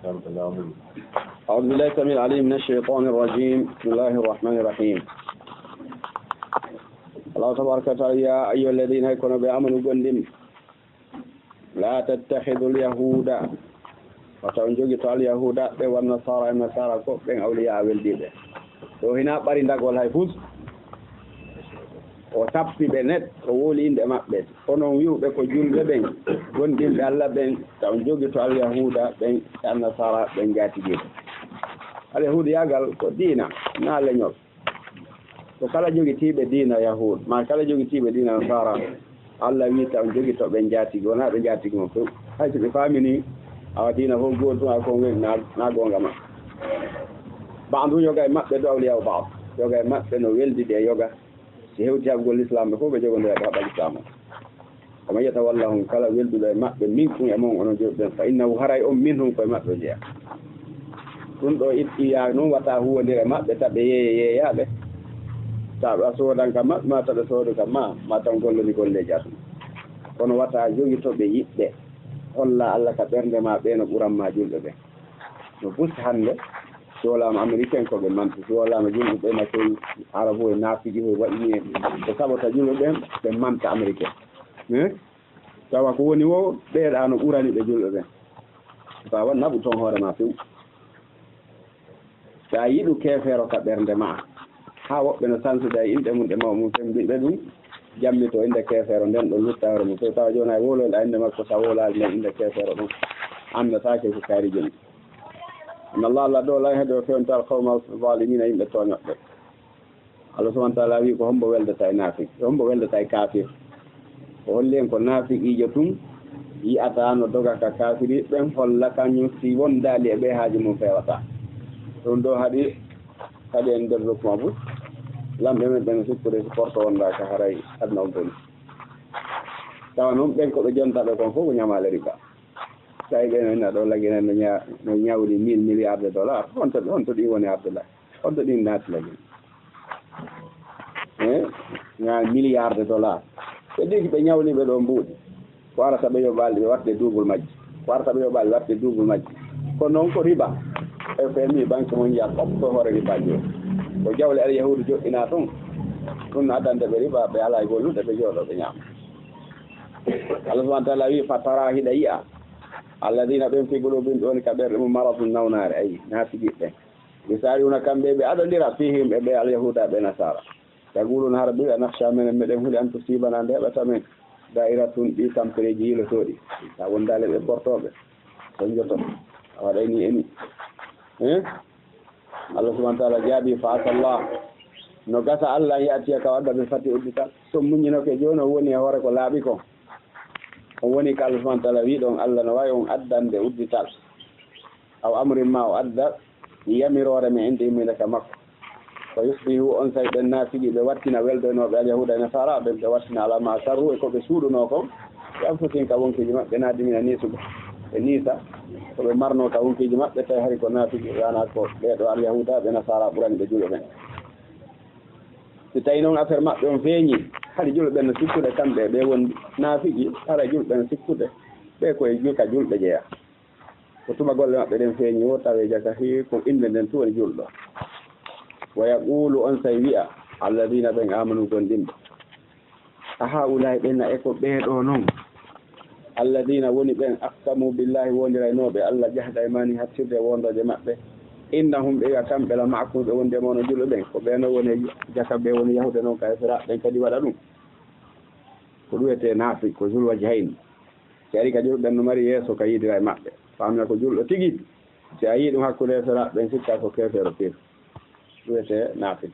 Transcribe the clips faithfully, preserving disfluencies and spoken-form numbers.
أعوذ بالله السميع العليم من الشيطان الرجيم. بسم الله الرحمن الرحيم. الله تبارك وتعالى: يا أيها الذين، hay kono ɓe amanu gonɗin, لا تتخذوا اليهود، wata on jogito alyahuda ɓe, والنصارى، e nasara ko ɓen, أولياء، weldiiɓe. Ɗo hina ɓari dagol hay fus. O tappi ɓe net, o wowli inɗe maɓɓe. Onon wi'uɓe ko julɓe ɓen, gonɗinɓe Allah ɓen, ta on jogito alyahuda ɓen, e annasara ɓen, jaatigiiɓe. Alyahudiyaagal ko diina, na leñol. Ko kala jogitiiɓe diina yahud, ma kala jogitiiɓe diina nasara, Allah wi ta on jogito ɓe jaatigi, wona ɓe jaatigi mon few. Hay so ɓe faamini, awa diina fof gootum, a kon wen na, na goonga ma. Ba'du, yoga e maɓɓe do, أولياء بعض. Yoga e maɓɓe no weldidi e yoga. Si hewti haɓugol Lislaam ɓe fof ɓe jogondira e haɓa Lislaam o. ومن يتولهم، kala welduɗo e maɓɓe, منكم، e mon, onon julɓe ɓen, فإنه، haray on, منهم، ko e maɓɓe o jeyaa. Ɗum ɗo itti yaa noon wata huwondir e maɓɓe, ta ɓe yeeye yeeyaaɓe. Ta ɓe soodan ka maɓɓe, ma ta ɓe soodu ka ma, ma tan golloni golleeji aduna. Kono wata jogito ɓe yiɗɓe. Holla Allah ka ɓernde ma, ɓe no ɓuran ma julɓe ɓe. No Bush hannde, si wolaama Américain ko ɓe manti, si wolaama julɓe ɓe na kewi, Arabu e naafiji e waɗi ni en. Ko sabota julɓe ɓen, ɓe manta Américain. Eh? Tawa ko woni wo, ɓeeɗa no ɓurani ɓe julɓe ɓen. Tawa naɓu ton hoore ma few. Sa yiɗu keefeero ka ɓernde ma, haa woɓɓe no sansude e inɗe mum ɗe maw mum semmbiɗɓe ɗum, jammito innde keefeero nden ɗo lutta hoore mum. So tawa jooni a wowloyɗa innde makko, sa wowlaali nden innde keefeero ɗum, anndataa ke ko kaari joni. Inna Allah, Allah ɗo, la yahdi, o fewntal, qawma zalimina, yimɓe tooñoɓɓe. Allah subhanahu wa ta'ala wi ko hombo weldata e naafik, ko hombo weldata e kaafir. O holli en ko naafiqiijo tun yi'ata no doga ka kaafiri ɓen, holla kañum si wondaali e ɓe haaju mum feewata. Ɗum ɗo haɗi, haɗi en nder lukma bu, lamɓe men ɓen sikkude si porto wonda ka haray aduna on boni. Tawa noon ɓen ko ɓe jontaɓe kon fof ko ñamaale riba. Tawi ɓe no ina ɗo laginen no ña-, no ñawli mille milliards de dollars. Honto, honto ɗi woni Abdoulaye? Honto ɗin naati lagine? Eh? Ña milliards de dollars. Ɓe ɗigi ɓe ñawli ɓe ɗo mbuuɗi. Ko arata ɓe yoɓaali ɓe waɗde double majji. Ko arata ɓe yoɓaali waɗde double majji. Ko noon ko riba. F M I, Banque Mondiale, fof ko hoore ribaaji o. Ko jawle Alyahuudu joɗɗinaa toon. Ɗum no addande ɓe riba, ɓe alaa e gollude, ɓe jooɗo, ɓe ñaama. Allah subhanahu wa ta'ala wi, "Fatara, hiɗa yi'a, alladina ɓen fi qulubihim, ɓe woni ka ɓerɗe mum, maradun, nawnaare, ayi, naafiqiiɓe ɓen. Yusari'una, kamɓe ɓe aɗondira, fihim, e ɓe Alyahuuda, ɓe Nasara. Yaquluna, hara ɓe wi'a, nakhsha, menen, meɗen huli, an tusibana, nde heɓata men, da'iratun, ɗi tampereeji yiilotooɗi. Sa wondaale ɓe bortooɓe, sonjoto, a waɗay ni e ni." Eh? Allah subhanahu wa ta'ala jaabi, "Fa asa Allah." No gasa Allah an ya'tiya ka o adda bil fathi uddital. So muññinoke jooni o woni e hoore ko laaɓi kon. On woni ka Allah subhanahu wa ta'ala wi ɗon, Allah no wawi on addande uddital. Aw amrin ma o adda yamiroore men inde yimmiinde ka makko. Fa yusbihu, on say ɓen naafigi ɓe wattina weldoynooɓe Alyahuuda e Nasara ɓen, ɓe wattina ala ma asarru e ko ɓe suuɗunoo kon. Ɓe anfusihim ka wonkiiji maɓɓe, nadimina niisugo. Ɓe niisa ko ɓe marnoo ka wonkiiji maɓɓe, tawi hari ko naafigi, wana ko ɓee ɗo Alyahuuda ɓe Nasara ɓurani ɓe julɓe ɓen. Si tawi noon affaire maɓɓe on feeñi, hari julɓe ɓen no sikkude kamɓe ɓe won naafigi, hara julɓe ɓen no sikkude ɓe ko e jul-, ka julɓe jeya. Ko tuma golle maɓɓe ɗen feeñi wo tawe jaka hi ko innde nden tun woni julɗo. Wa yaqulu, on say wi'a, alladina ɓen amanu gonɗinɓe. A haa'ulaa'i ɓen na e ko ɓee ɗoo non? Alladina woni ɓen aqsamu billahi wondiraynooɓe Allah jahda aymanihim hattirde e wondooje maɓɓe. Innahum ɓe wi'a kamɓe la ma'akum ɓe wondi e mooɗon julɓe ɓen. Ko ɓee non woni jaka ɓe woni yahude non ka Efera ɓen kadi waɗa ɗum. Ko ɗum wiyetee naafik, ko zul wajhayni. Si ari ka julɓe ɓen no mari yeeso ka yiidira e maɓɓe. Faamina ko julɗo tigi. Si a yii ɗum hakkunde Efera ɓen sikka ko keefeero pir. Ɗum wiyetee naafik.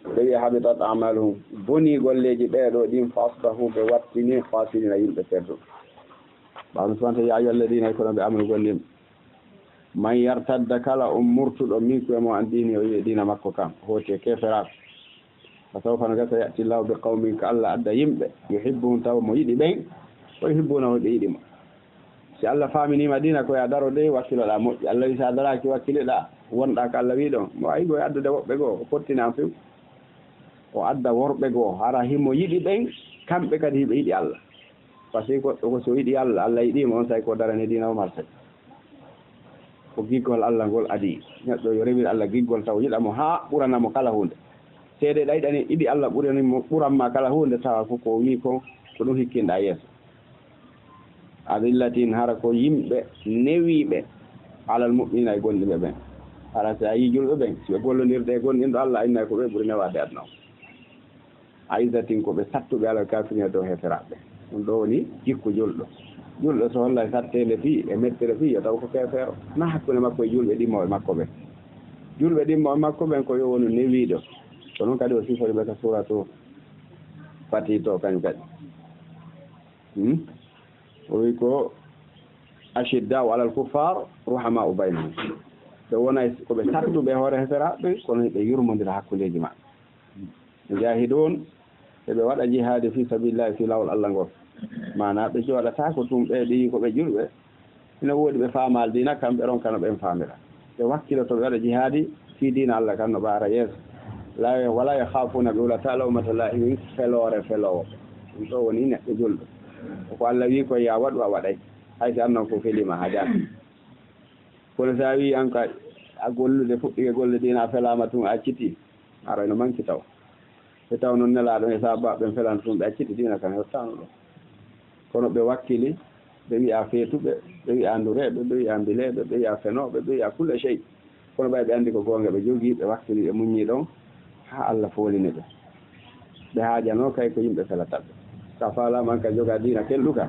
Ɓe wi'a habitat a'maluhum, bonii golleeji ɓee ɗoo ɗin, fa asbahu, ɓe wattini khasirina, yimɓe perduɓe. Ɓawno subhanahu wa ta'ala, ya ayyuha alladina, kono ɓe amanu gonɗinɓe. Man yartadda, kala on murtuɗo, minkum, e mon, an diini, o wi'e diina makko kan, hooti e keeferaaku. Fa sawfa, no gasa, ya'ti Allahu bi qawmin, ko Allah adda yimɓe, yuhibbuhum, tawa mo yiɗi ɓen, wa yuhibbunahu, ɓe yiɗi mo. Si Allah faaminiima diina ko ya daro de, wakkiloɗaa moƴƴi. Allah wi, si a daraaki, wakkiliɗaa, wonɗaa ko Allah wi ɗon, mo waawi goo addude woɓɓe goo, o fottinaama few. O adda worɓe goo, hara himo yiɗi ɓen, kamɓe kadi hiɓe yiɗi Allah. Par ce que goɗɗo ko so yiɗi Allah, Allah yiɗii mo, on say ko darani diina o marsa. Ko giggol Allah ngol adii. Neɗɗo yo rewir Allah giggol taw yiɗa mo haa ɓurana mo kala huunde. Seeɗa ɗayɗani yiɗi Allah ɓurani mo, ɓuran ma kala huunde, tawa ko ko o wii kon, ko ɗum hikkinɗaa yeeso. Adillatin, hara ko yimɓe newiiɓe, alal mu'minina, e gomɗinɓe ɓen. Hara si a yii julɓe ɓen, si ɓe gollondirde e gomɗinɗo Allah, a innay ko ɓe ɓuri newaade aduna o. Aizzatin, ko ɓe sattuɓe, alal kafirina, dow heeferaaɓe. Ɗum ɗo woni jikku julɗo. Julɗo so hollay satteende fii e mettere fii, yo taw ko keefeero. Na hakkunde makko e julɓe ɗimmoɓe makko ɓen. Julɓe ɗimmoɓe makko ɓen ko yo wonu newiiɗo. Ko noon kadi o sifori ɓe ka suuratu Fati to kañum kadi. Hmm? O wi ko, "Ashidda'u alal kuffar, ruhama'u baynahum." Ɓe wonay ko ɓe sattuɓe e hoore heeferaaɓe ɓen, kono hiɓe yurmondira hakkundeeji maɓɓe. Jahidun, eɓe waɗa jihaadi fi sabilillahi, fi laawol Allah ngol. Maanaa ɓe jooɗataako tun, ɓe ɗi ko ɓe julɓe. Ina woodi ɓe faamaali diina, kamɓe ronka no ɓen faamira. Ɓe wakkiloto ɓe waɗa jihaadi fii diina Allah kan no ɓaara yeeso. La, wala yakhafuna, ɓe hulata lawmata la'imin, feloore feloowo. Ɗum ɗo woni neɗɗo julɗo. Ko Allah wii ko ya waɗu, a waɗay. Hay si annon ko feliima, haajaaka. Kono si a wii an ka a gollude, fuɗɗike golle diina, a felaama tun, a acciti, aray no manki taw. Ɓe taw noon Nelaaɗo e sahaabaaɓe ɓen felano tun, ɓe acciti diina kan, hettaano ɗon. Kono ɓe wakkili, ɓe wi'a feetuɓe, ɓe wi'a ndureeɓe, ɓe wi'a mbileeɓe, ɓe wi'a fenooɓe, ɓe wi'a kulle shey. Kono ɓay ɓe anndi ko goonga, ɓe jogii, ɓe wakkili, ɓe muññii ɗon, haa Allah foolini ɓe. Ɓe haajanoo kay ko yimɓe felata ɓe. Sa faalaama an ka jogaa diina kelɗuka,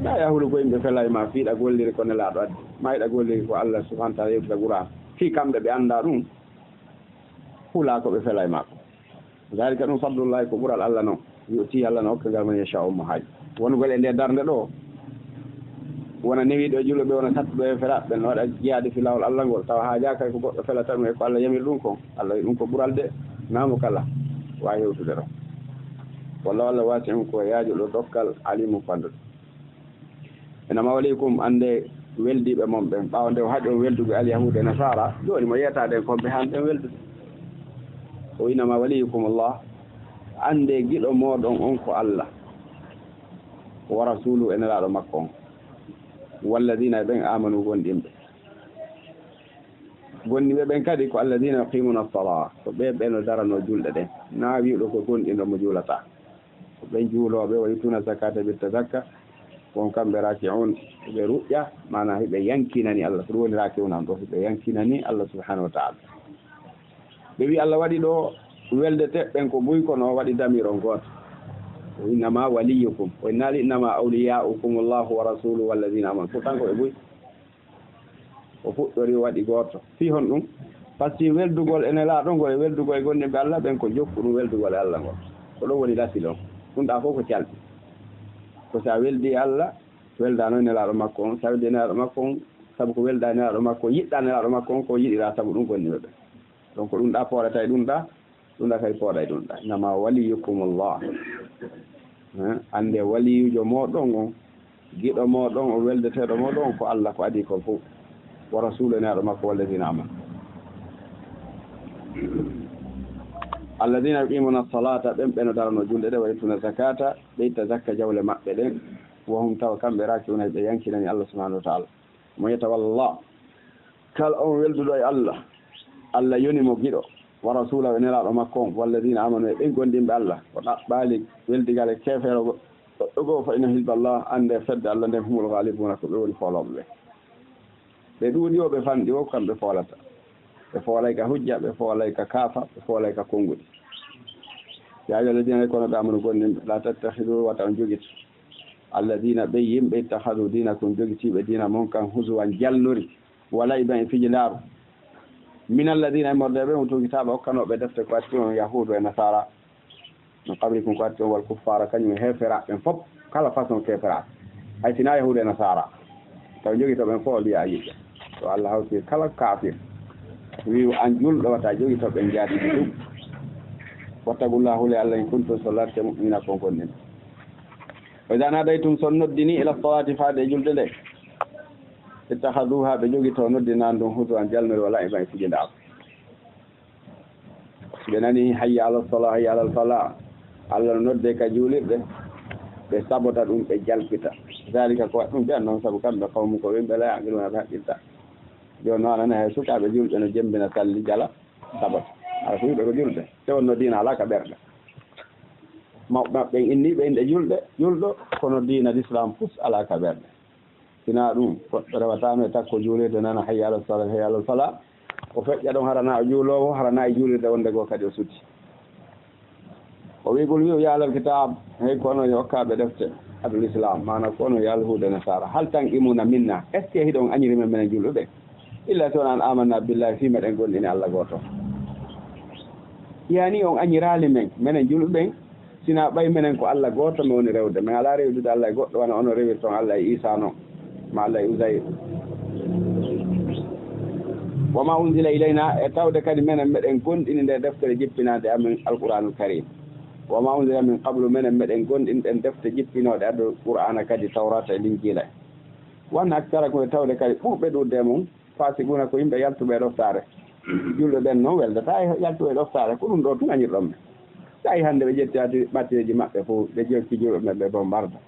na yahulu ko yimɓe felay ma, fii ɗa golliri ko Nelaaɗo addi, ma hiɗa golliri ko Allah subhanahu wa ta'ala yewtata Qur'an. Fii kamɓe ɓe anndaa ɗum, hulaa ko ɓe felay ma ko. Zalika, ɗum fadlullahi, ko ɓural Allah non. Yu'ti, Allah no okka ngal man yasha'u, mo haaj. Wonugol e nde darnde ɗo, wona newiiɗo e julɓe ɓe, wona sattuɗo e heeferaaɓe ɓen, no waɗa jihaadi fi laawol Allah ngol, tawa haajaaka ko goɗɗo felata ɗum e ko Allah yamiri ɗum kon. Allah wi ɗum ko ɓural de, naa mo kala waawi hewtude ɗon. Wallahu, Allah, wasi'un, ko yaajuɗo dokkal, alimun, fannduɗo. Innama waliyukum, annde weldiiɓe mon ɓen, ɓaawo nde o haɗi on welduɓe alyahuuda e nasaara, jooni mo yeetaade en kon ɓe haani ɓen weldude. O innama waliyukum Allah, annde giɗo mooɗon on ko Allah, wa rasulu, e Nelaaɗo makko on, walladina, e ɓen, amanu, gomɗinɓe. Gomɗinɓe ɓen kadi ko alladina yuqimuna as-salaa, ko ɓe ɓe no daranoo julɗe ɗen, naa wi'uɗo ko gomɗinɗo mo juulataa. Ko ɓen juulooɓe, wa yu'tuuna zakata, ɓe itta zakka, won kamɓe raaki'uun, ɓe ruƴƴa, maanaa hiɓe yankinani Allah, ko ɗum woni raaki'uun an ɗo, hiɓe yankinani Allah subhanahu wa ta'ala. Ɓe wi Allah waɗi ɗo weldete ɓen ko buy, kono o waɗi damir on gooto. O innama waliyukum, o innaali innama awliyaukum Allahu wa rasuluhu walladina amanu. Pourtant ko ɓe buy. O fuɗɗori, o waɗi gooto. Fii honɗum? Par ce que weldugol e Nelaaɗo ngol e weldugol e gomɗinɓe Allah ɓen ko jokku ɗum weldugol e Allah ngol. Ko ɗum woni lasil on. Ɗum ɗaa fof ko calɗi. Ko so a weldi e Allah, weldaano e Nelaaɗo makko on. So a weldi e Nelaaɗo makko on, sabu ko weldaa e Nelaaɗo makko on, yiɗɗaa Nelaaɗo makko on, ko yiɗiraa sabu ɗum gomɗinɓe ɓen. Donc, ɗum ɗaa pooɗata e ɗum ɗaa, ɗum ɗaa kadi pooɗa e ɗum ɗaa. Innama waliyukumullah. Eh, annde waliyuujo mooɗon on, giɗo mooɗon on, weldeteeɗo mooɗon on, ko Allah, ko adii kon fof. Wa rasulu, e Nelaaɗo makko, walladina amanu. Alladina yuqimuna salata, ɓen ɓe no daranoo julɗe ɗe, wa yu'tuna zakata, ɓe itta zakka jawle maɓɓe ɗen, wa hum, tawa kamɓe, raaki'uuna, ɓe yankinani Allah subhanahu wa ta'ala. Mo yatawalla, kala on welduɗo e Allah, Allah yoni mo giɗo, wa rasulahu, e Nelaaɗo makko on, walladina amanu, e ɓen gomɗinɓe Allah, o ɗaɓɓaali weldigal e keefeero go-, goɗɗo goo, fa inna hizballah, annde fedde Allah nden, humul ghalibuna, ko ɓe woni foolooɓe ɓe. Ɓe ɗuuɗi o, ɓe fanɗi o, kamɓe foolata. Ɓe foolay ka hujja, ɓe foolay ka kaafa, ɓe foolay ka konnguɗi. Ya ayyuha alladina, kono ɓe amanu gomɗinɓe, la tattahidu, wata on jogito. Alladina, ɓe yimɓe, ittakhadu dinakum, jogitiiɓe diina mon kan, huzuwan, jalnori, wa la'iban, e fijindaaru. Min alladina, immorde ɓe, utul kitaaba, okkanooɓe defte ko atti on, yahuudu e nasaara. Min qablikum, ko atti on, wal kuffara, kañum e heeferaaɓe ɓen fof, kala façon keeferaaɓe. Hay si na yahuudu e nasaara, taw jogito ɓen fof, o wiya a yiɗɓe. To Allah hawti kala kaafir, wi an julɗo, wata jogito ɓen jaati ɗum. Wattaqullah, hule Allah, in kuntum, so larte, mu'mina, kon gomɗinɓe. Wa iza nadaytum, so noddini, ila salati, faade e julde nde, ittakhaduha, ɓe jogito noddinaandu ndun, huzuwan, jalnori, wa la'iban, e fijindaaru. Si ɓe nani hayya ala sala, hayya ala fala, Allah no nodde ka juulirde, ɓe sabota ɗum, ɓe jalkita. Zalika, ko waɗi ɗum ɓe annon, sabu kamɓe qawmu ko ɓe la yaqiluna, ɓe haqqilta. Jooni noon, a nanii hay sukaaɓe julɓe no jemmbina salli jala sabata. Hara ko yiɗo ko julɓe. Te wonno diina alaa ka ɓerɗe. Mawɓe maɓɓe inni ɓe inɗe julɓe, julɗo, kono diina l'islam fus alaa ka ɓerɗe. Sinaa ɗum, goɗɗo rewataano e takko juulirde nana hayya alal salah, hayya alal falah. O feƴƴa ɗon hara na o juuloowo, hara na e juulirde wonde goo kadi o suti. O wi'gol wi'o, "Ya ahlal kitab, hey ko onon yokkaaɓe defte, adul islam, maana ko onon yo alhuude nasaara. Hal tanqimuna minna, est-ce que hiɗon añiri men menen julɓe ɓen? Illa si wonaa an amanna billahi, fii meɗen gomɗini Allah gooto. Yaani on añiraali men, menen julɓe ɓen, sinaa ɓay menen ko Allah gooto men woni rewde. Men alaa rewdude Allah e goɗɗo wano onon rewirton Allah e Iisaa non, ma Allah e Uzayr. Wa ma unzila ilayna, e tawde kadi menen meɗen gomɗini nde deftere jippinaande amen Alqur'aanul Kariim. Wa ma unzila min qablu, menen meɗen gomɗini ɗen defte jippinooɗe adoo Qur'aana kadi Tawraata e Linjiila. Wa anna aktarakum, e tawde kadi ɓurɓe ɗuuɗde e mon, faasiquuna, ko yimɓe yaltuɓe e ɗoftaare." Julɓe ɓen non weldataa e yaltuɓe e ɗoftaare, ko ɗum ɗoo tun añirɗon ɓe. Tawi hannde ɓe ƴetti ati ɓatteeji maɓɓe fof, ɓe jokki julɓe maɓɓe bombarda.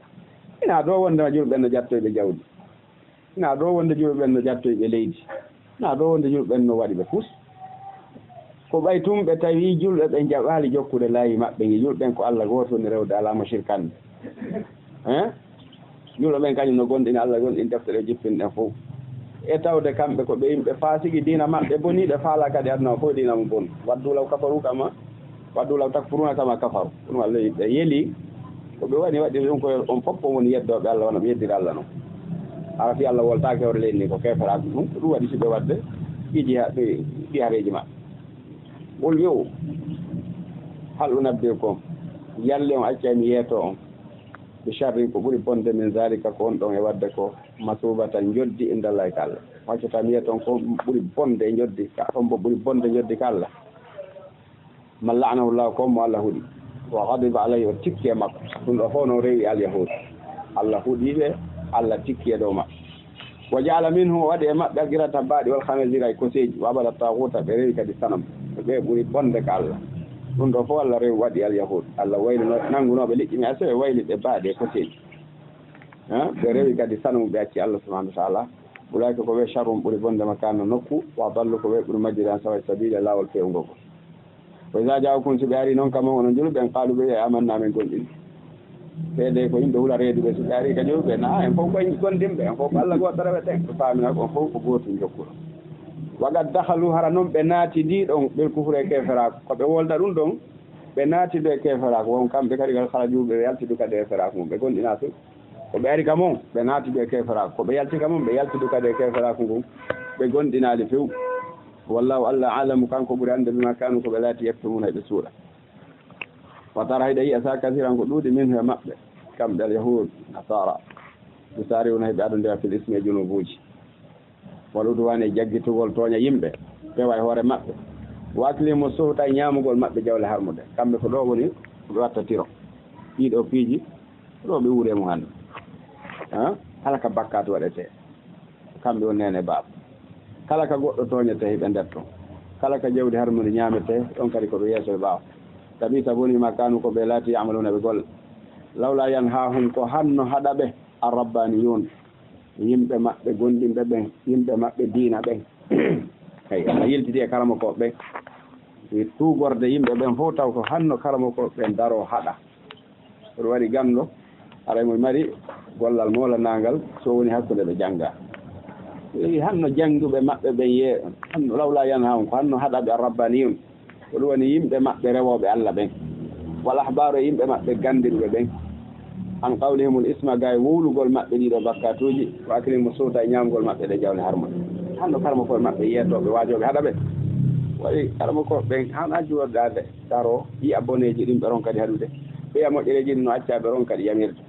Ina ɗoo wonde ma julɓe ɓen no jattoy ɓe jawdi. Ina ɗoo wonde julɓe ɓen no jattoy ɓe leydi. Ina ɗoo wonde julɓe ɓen no waɗi ɓe fus. Ko ɓay tun ɓe tawi julɓe ɓen jaɓaali jokkude laawi maɓɓe ngi. Julɓe ɓen ko Allah gooto woni rewde, alaa mo shirkande. Hein? Julɓe ɓen kañum no gomɗini Allah, gomɗini defte ɗe jippinɗen fof. E tawde kamɓe ko ɓe yimɓe faasigi, diina maɓɓe bonii, ɓe faalaa kadi aduna o fof diina mo bon. Waddu law kafaru kama, waddu law takfuruna kama kafaru. Ɗum Allah ɓe yeli, ko ɓe woni waɗi ɗum ko on fof on woni yeddooɓe Allah, wona ɓe yeddiri Allah non. Hara fii Allah woltaaki hoore leydi ndi ko keeferaaku ɗum, ko ɗum waɗi si ɓe waɗde piiji ha-, ɗi, ɗi hareeji maɓɓe. Qul yo, hal unabbi'ukum, yalle on accay mi yeeto on, bi sharrin, ko ɓuri bonde, min zalika, ko on ɗon e waɗde ko, masubatan, njoddi, indallahi, ka Allah. Waccata mi yeeto on ko ɓuri bonde e njoddi, ka on mo ɓuri bonde njoddi ka Allah. Man la'anahu llahu, ko on mo Allah huɗi. Wa ghadiba alayhi, o tikki e makko. Ɗum ɗo fof no rewi al-yahud. Allah huɗi ɓe, Allah tikki e dow maɓɓe. Wa ja'ala minhum, o waɗi e maɓɓe al-qiradata baaɗi wal khanazira e koseeji, wa abada taaguuta, ɓe rewi kadi sanam. Ɓe ɓuri bonde ka Allah. Ɗum ɗo fof Allah rewi waɗi al-yahud. Allah waylino, nanngunooɓe liƴƴi mi ase, ɓe wayli ɓe baaɗi e koseeji. Ha? Ɓe rewi kadi sanam, ɓe acci Allah subhanahu wa ta'ala. Ulaa'ika ko ɓe sharrun ɓuri bonde makaana nokku, wa adallu ko ɓe ɓuri majjude an sawaa'i sabiila laawol feewngol ngol. Wa izaa jaa'ukum, si ɓe arii noon ka mon onon julɓe ɓen, qaaluu ɓe wi'a aamannaa men gomɗini. Seedee ko yimɓe hula reeduɓe, si ɓe arii ka julɓe, na en fof ko en gomɗinɓe, en fof ko Allah gooto reweten, ɓe paamina ko on fof ko gootum jokkuɗo. Wa qad dakhaluu, hara noon ɓe naatidii ɗon, bil kufri e keeferaaku. Ko ɓe wolda ɗum ɗon, ɓe naati ɓe keeferaaku. Won kamɓe kadi qad kharajuu, ɓe yalti du kadi e keeferaaku mum, ɓe gomɗinaa tun. Ko ɓe ari ka mon, ɓe naati ɓe keeferaaku. Ko ɓe yalti ka mon, ɓe yalti du kadi e keeferaaku ngun. Ɓe gomɗinaali few. Wallaahu, Allah, a'lamu, kanko ɓuri annde, bimaa kaanuu, ko ɓe laati, yaktumuuna, ɓe suuɗa. Wa tara, hiɗa yi'a, sa kasiran, ko ɗuuɗi, minhum, e maɓɓe, kamɓe al-yahuud, nasaara, yusaari'uuna, hiɓe adondira, fil ismi, e junuubuuji, wal udwaani, e jaggitugol, tooña yimɓe, fewa e hoore maɓɓe, wa aklihimu suhta, e ñaamugol maɓɓe jawle harmude. Kamɓe ko ɗo woni ko ɓe watta tiro. Ɗiɗo piiji, ko ɗo ɓe uure mo hannde. Ha? Kala ka bakkaatu waɗetee. Kamɓe woni neene baaba. Kala ka goɗɗo tooñetee, hiɓe nder ton. Kala ka jawdi harmundi ñaametee, ɗon kadi ko ɓe yeeso e ɓaawo. Labiisa bonii maa kaanuu, ko ɓe laati, ya'maluuna, ɓe golla. Lawlaa yanhaahum, ko hanno haɗa ɓe, ar-rabbaaniyuun, yimɓe maɓɓe gomɗinɓe ɓen, yimɓe maɓɓe diina ɓen. Hey, Allah yiltidi e karamokooɓe ɓen. Wi tuugorde yimɓe ɓen fof taw ko hanno karamokooɓe ɓen daroo haɗa. Ko ɗum waɗi ganndo, haray mo mari gollal moolanaangal, so woni hakkunde ɓe jannga. Wi hanno jannguɓe maɓɓe ɓen ye-, hanno lawlaa yanhaahum, ko hanno haɗa ɓe ar-rabbaaniyuun. Ko ɗum woni yimɓe maɓɓe rewooɓe Allah ɓen. Wal ahbaaru, e yimɓe maɓɓe ganndirɓe ɓen. An qawlihimul isma, ga e wowlugol maɓɓe ɗiɗo bakkaatuuji, wa aklihimu suhta, e ñaamgol maɓɓe ɗe jawle harmude. Hanno karamokooɓe maɓɓe yeetooɓe, waajooɓe haɗa ɓe. Waɗi karamokooɓe ɓen, han ajju waɗdaade daroo, yi'a boneeji ɗin ɓe ronka ɗi haɗude. Ɓe yi'a moƴƴereeji ɗin no acca ɓe ronka ɗi yamirde.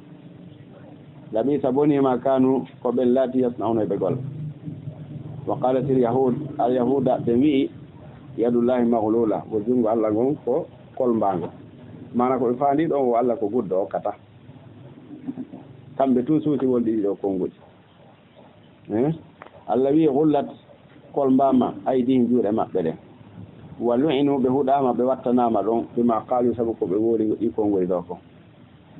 Labiisa bonii maa kaanuu, ko ɓen laati, yasna'uuna, ɓe golla. Wa qaalatil yahuud, al yahuuda ɓe wi'i, yadullaahi magluula, ko junngo Allah ngon ko kolmbaango. Maana ko ɓe faandi ɗon, o Allah ko guddo okkata. Kamɓe tun suuti wonde ɗiɗo konnguɗi. Eh? Allah wi'i, gullat, kolmbaama, aydiihim, juuɗe maɓɓe ɗen. Wa lu'inu, ɓe huɗaama, ɓe wattanaama ɗon, bimaa qaaluu, sabu ko ɓe wowli ɗi konnguɗi ɗo kon.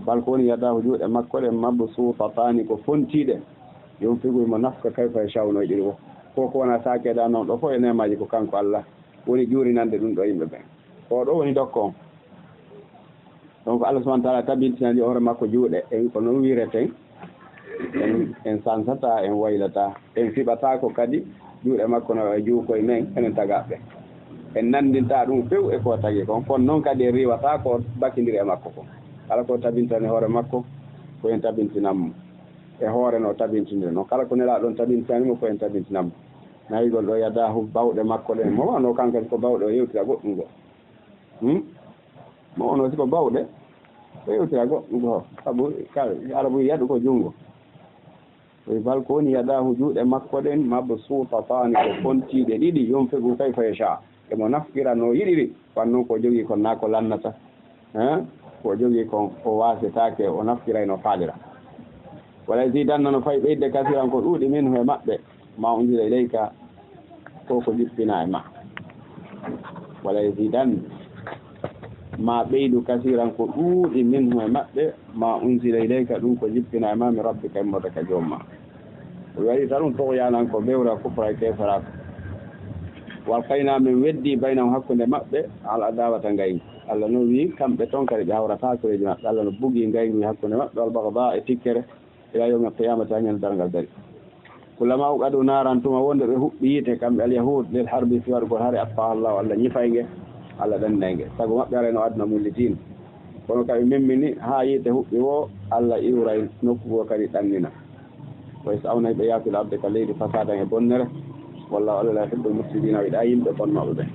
Bal ko woni yadaahu, juuɗe makko ɗen, mabsuutataani, ko fontiiɗe. Yunfiqu, himo nafqa kayfa yashaa'u, no yiɗiri fof. Ko ko wona saakeede non ɗo fof e neemaaji ko kanko Allah woni juurinande ɗum ɗo yimɓe ɓen. Ko ɗo woni dokko on. Donc Allah subhanahu wa taala tabintinani hoore makko juuɗe, en ko noon wiireten, en, en sansataa, en waylataa, en fiɓataako kadi juuɗe makko no e juukoy men, enen tagaaɓe. En nanndintaa ɗum few e ko tagi kon, kono noon kadi en riiwataa ko bakindiri e makko kon. Kala ko tabintani hoore makko, ko en tabintinan mo. E hoore no tabintindiri noon. Kala ko Nelaaɗo on tabintani mo, ko en tabintinan mo. Nawigol ɗo yadaahu bawɗe makko ɗen. Mo wano kanko ko bawɗe o yewtira goɗɗum goo. Hmm? Mo wano siko bawɗe, o yewtira goɗɗum goo. Sabu ka-, Arabu yaɗu ko junngo. Ko bal ko woni yadaahu juuɗe makko ɗen, mabsuutataani ko fontiiɗe ɗiɗi, yunfiqu kayfa yashaa. E mo nafqira no yiɗiri, wan noon ko jogii kon naa ko lannata. Hein? Ko jogii kon o waasetaake, o nafqira e no faalira. Wala yazidanna no fay ɓeyde kasiran ko ɗuuɗi minhu e maɓɓe, ma unzila ilayka ko ko jippina e ma. Wala yazidanna ma ɓeydu kasiran ko ɗuuɗi minhu e maɓɓe, ma unzila ilayka ɗum ko jippina e ma min rabbika immorde ka joom ma. O waɗi tan ɗum toxyaanan ko bewra kufra e keeferaaku. Wa alqaynaa min weddi baynahum hakkunde maɓɓe al adaawata ngayngu. Allah no wii kamɓe ton kadi ɓe hawrataa koreeji maɓɓe. Allah no bugi ngayngu hakkunde maɓɓe wal bagdaa e tikkere ilaa yawmil qiyaamati haa ñande darngal dari. Kullamaa awqaduu naaran tuma wonde ɓe huɓɓi yiite kamɓe al yahuud lil harbi fii waɗugol hare atfaaha Allaahu Allah ñifay nge, Allah ɗannay nge. Sago maɓɓe haray no aduna mullitiino. Kono ka ɓe memmini haa yiite huɓɓi woo Allah iwray nokku goo kadi ɗannina. Wa yas'awna hiɓe yaha fil ardi ka leydi fasaadan e bonnere. Wallaahu Allah laa yuhibbul mufsidiina o yiɗaa yimɓe bonnooɓe ɓen.